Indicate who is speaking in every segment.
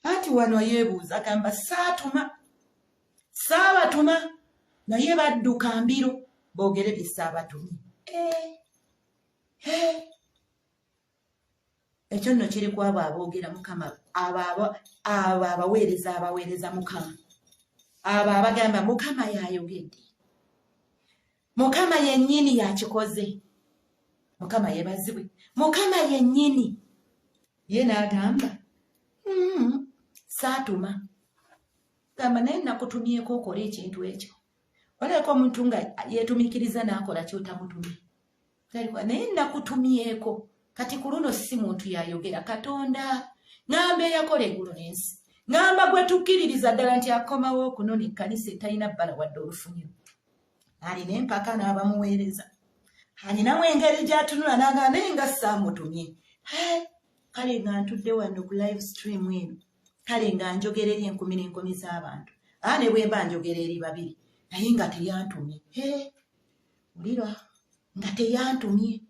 Speaker 1: Anti wano yeebuuza agamba saatuma saabatuma naye badduka mbiro boogere bye saabatumye. Eh, eh. Ekyo nno kiri ku abo aboogera Mukama, abo abaweereza abaweereza Mukama, abo abagamba Mukama y'ayogedde, Mukama yennyini yakikoze, Mukama yebazibwe, Mukama yennyini ye n'agamba saatuma gamba naye nakutumyeko okole ekintu ekyo. Oleka omuntu nga yeetumiikiriza n'akola ky'otamutumye naye nakutumyeko. Kati ku luno si muntu yayogera, Katonda ŋŋamba eyakola eggulu n'ensi, ŋŋamba gwe tukkiririza ddala nti akomawo okunona ekkanisa etalina bbala wadde olufunyiro. Alina empaka n'abamuweereza, alinamu engeri gy'atunula n'agamba naye nga saamutumye. Kale nga ntudde wano ku live stream eno, kale nga njogera eri enkumi n'enkumi z'abantu, aa ne bwe mba njogera eri babiri, naye nga teyantumye. Wulira nga teyantumye,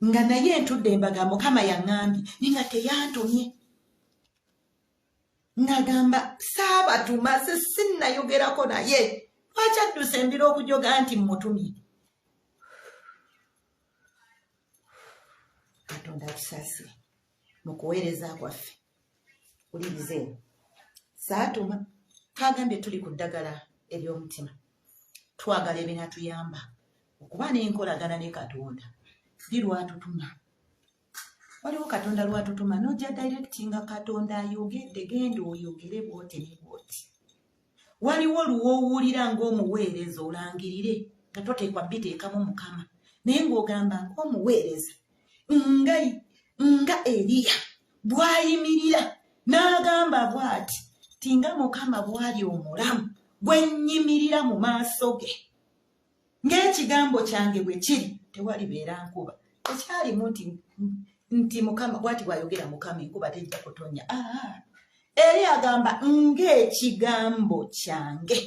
Speaker 1: nga naye ntudde embaga Mukama yaŋŋambye, naye nga teyantumye. Ng'agamba saabatuma, se sinnayogerako naye, lwaki adduse embiro okujoga nti mmutumye? Katonda atusaasire mu kuweereza kwaffe. Wuliriza eno, saatuma kagambye tuli ku ddagala ery'omutima, twagala ebinatuyamba okuba n'enkolagana ne Katonda. Ddi lwatutuma? Waliwo Katonda lwatutuma n'ojja direct nga Katonda ayogedde, genda oyogere bwoti ne bwoti. Waliwo lw'owulira ng'omuweereza olangirire nga toteekwa biteekamu Mukama, naye ng'ogamba ng'omuweereza nga nga Eriya bw'ayimirira n'agamba bw'ati ti nga Mukama bw'ali omulamu gwe nnyimirira mu maaso ge, ng'ekigambo kyange bwe kiri, tewalibeera nkuba. Tekyalimu nti nti Mukama bw'ati bw'ayogera Mukama, enkuba tejja kutonnya. Eri agamba ng'ekigambo kyange,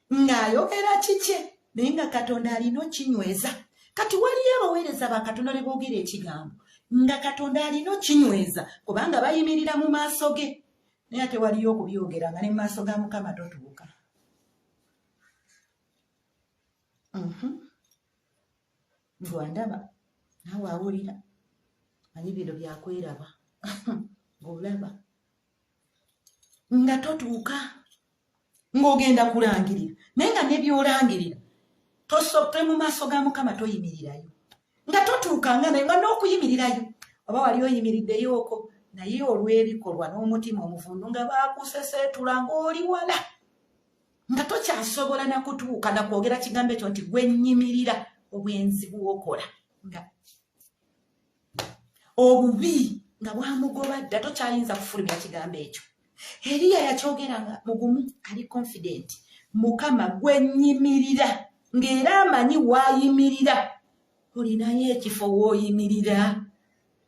Speaker 1: ng'ayogera kikye, naye nga Katonda alina okinyweza. Kati waliyo abaweereza ba Katonda ne boogera ekigambo nga Katonda alina okinyweza, kubanga bayimirira mu maaso ge, naye ate waliyo okubyogera nga ne mu maaso ga Mukama totuuka. Gwandaba naawe awulira, manyi bino byakweraba ng'olaba nga totuuka ng'ogenda kulangirira, naye nga ne by'olangirira tosope mu maaso ga Mukama toyimirirayo, nga totuuka nga naye nga n'okuyimirirayo oba wali oyimiriddeyo okwo, naye olw'ebikolwa n'omutima omuvundu nga baakuseseetula ng'oli wala, nga tokyasobola na kutuuka na kwogera kigambo ekyo nti gwe nnyimirira obwenzi bw'okola nga obubi nga bwamugoba dda, tokyayinza kufulumya kigambo ekyo. Eriya yakyogera nga mugumu, ali confident, Mukama gwe nnyimirira, ng'era amanyi waayimirira. Olinayo ekifo w'oyimirira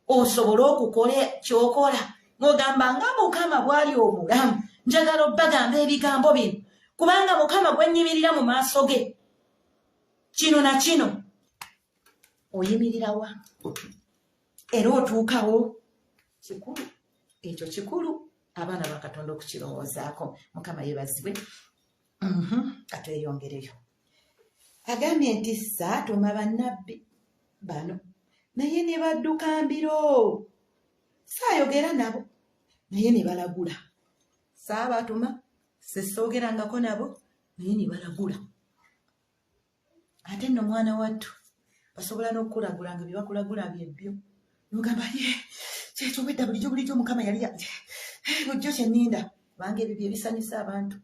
Speaker 1: osobole okukola kyokola ng'ogamba nga Mukama bw'ali omulamu, njagala obbagamba ebigambo bino kubanga Mukama gwe nnyimirira mu maaso ge kino na kino. Oyimirirawa era otuukawo? Kikulu ekyo, kikulu abaana ba Katonda okukirowoozaako. Mukama yebazibwe. Katweyongereyo. Agambye nti saatuma bannabbi bano, naye ne badduka mbiro, saayogera nabo, naye ne balagula. Saabatuma, sesoogerangako nabo, naye ne balagula. Ate nno mwana wattu basobola n'okukulagula nga bye bakulagula byebbyo, nogamba ye kyekyo obwedda bulijjo bulijjo Mukama yali bulijjo kyenninda, kubanga ebyo bye bisanyusa abantu,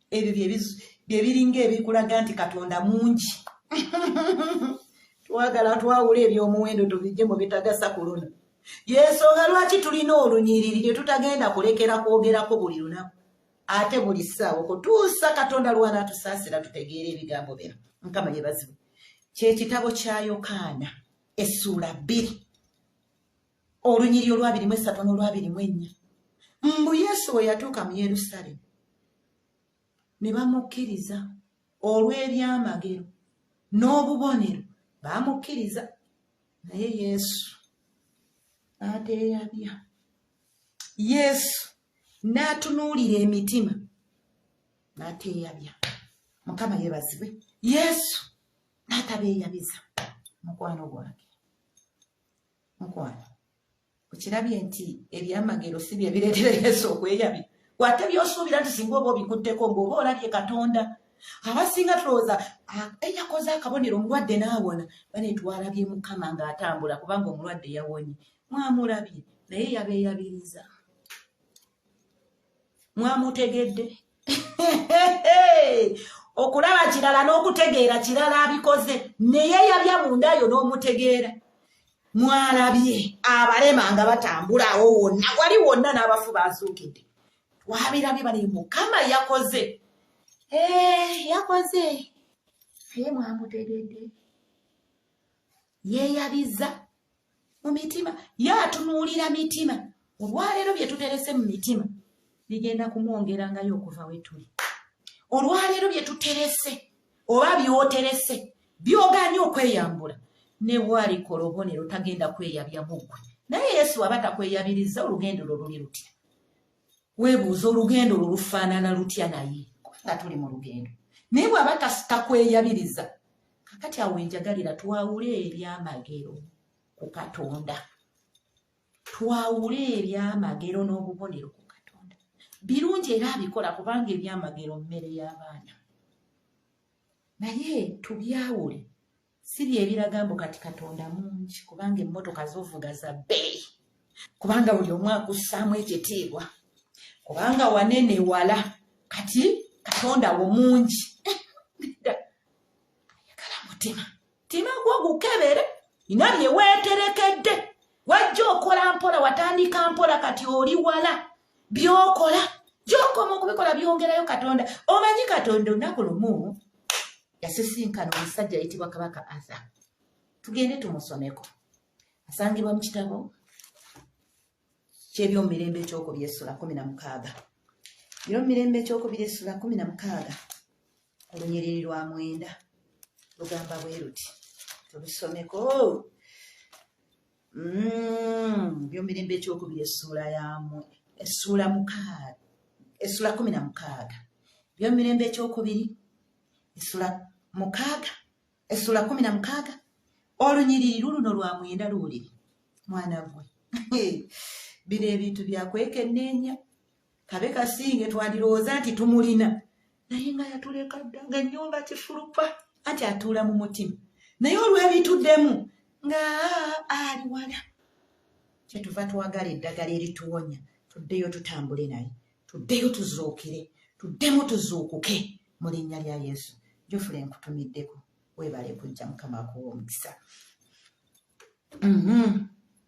Speaker 1: ebyo bye biringa ebikulaga nti Katonda mungi. Twagala twawula eby'omuwendo tubijje mu bitagasa. Ku luno yensonga lwaki tulina olunyiriri lye tutagenda kulekera kwogerako buli lunaku ate buli ssaawa okutuusa Katonda lw'anaatusaasira tutegeere ebigambo bino. Mukama yebazibwe. Kyekitabo kya Yokaana essuula 2, olunyiri olwabiri mu esatu n'olwabiri mu ennya. Mbu Yesu we yatuuka mu Yerusaalemi ne bamukkiriza olw'ebyamagero n'obubonero, bamukkiriza, naye Yesu n'ateeyabya. Yesu n'atunuulira emitima n'ateeyabya. Mukama yeebazibwe. Yesu n'atabeeyabiza. Mukwano gwange, mukwano, okirabye nti ebyamagero si bye bireetera Yesu okweyabya? Wate byosuubira nti singa oba obikutteko ng'oba olabye Katonda. Abasinga tulowooza eyakoze akabonero omulwadde n'awona, bane twalabye Mukama ng'atambula kubanga omulwadde yawonye. Mwamulabye, naye yabeeyabiriza. Mwamutegedde? Okulaba kirala n'okutegeera kirala. Abikoze neyeyabya mundayo n'omutegeera. Mwalabye abalema nga batambula awo wonna, wali wonna, n'abafu bazuukidde. Twabirabye bali, Mukama yakoze. Yakoze, naye mwamutegedde? Yeeyabiza mu mitima, ye atunuulira mitima. Olwaleero bye tuterese mu mitima bigenda kumwongerangayo okuva we tuli. Olwaleero bye tuterese oba byoterese byoganye okweyambula, ne bwalikola obubonero tagenda kweyabya muggwe. Naye Yesu aba takweyabiriza, olugendo lwo luli lutya? Weebuuza olugendo lwo lufaanana lutya? Naye kubanga tuli mu lugendo, naye bw'aba takweyabiriza. Kakati awo enjagalira twawule ebyamagero ku Katonda, twawule ebyamagero n'obubonero ku Katonda. Birungi era abikola, kubanga ebyamagero mmere y'abaana, naye tubyawule. Si byebiraga mbu kati Katonda mungi kubanga emmotoka zovuga za bbeeyi, kubanga buli omu akussaamu ekitiibwa, kubanga wanene wala, kati Katonda wo mungi. Ayagala mutima, tima gwo gukebere ina bye weeterekedde. Wajja okola mpola, watandika mpola, kati oli wala. Byokola gyokoma okubikola byongerayo Katonda. Omanyi Katonda olunaku lumu yasisinkana omusajja ayitibwa Kabaka Arthur. Tugende tumusomeko, asangibwa mu kitabo ky'Ebyomumirembe Ekyokubiri essula 16. Ebyomumirembe Ekyokubiri essula 16, olunyiriri lwa 9 lugamba bwe luti, tulusomeko. Ebyomumirembe Ekyokubiri essuula yamu, essuula 6, essula 16. Ebyomumirembe Ekyokubiri essula 6, essula 16, olunyiriri luluno lwa 9 luwulire. Mwana gwe, bino ebintu byakwekenneenya. Kabe kasinge twandirowooza nti tumulina, naye nga yatuleka dda nga ennyumba kifulupa, anti atuula mu mutima, naye olw'ebituddemu nga ali wala. Kyetuva twagala eddagala erituwonya, tuddeyo tutambule naye, tuddeyo tuzuukire, tuddemu tuzuukuke mu linnya lya Yesu. Jofule, nkutumiddeko, weebale kujja. Mukama akuwa omukisa.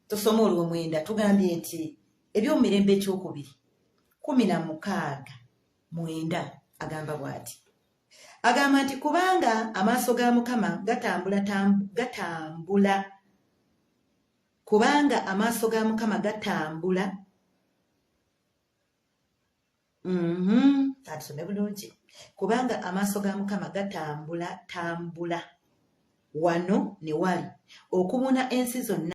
Speaker 1: Tusome olw'omwenda. Tugambye nti Ebyomumirembe Ekyokubiri 16:9 agamba bw'ati, agamba nti, "Kubanga amaaso ga Mukama gatambula gatambula, kubanga amaaso ga Mukama gatambula." Atusome bulungi. "Kubanga amaaso ga Mukama gatambula tambula wano ne wali okubuna ensi zonna."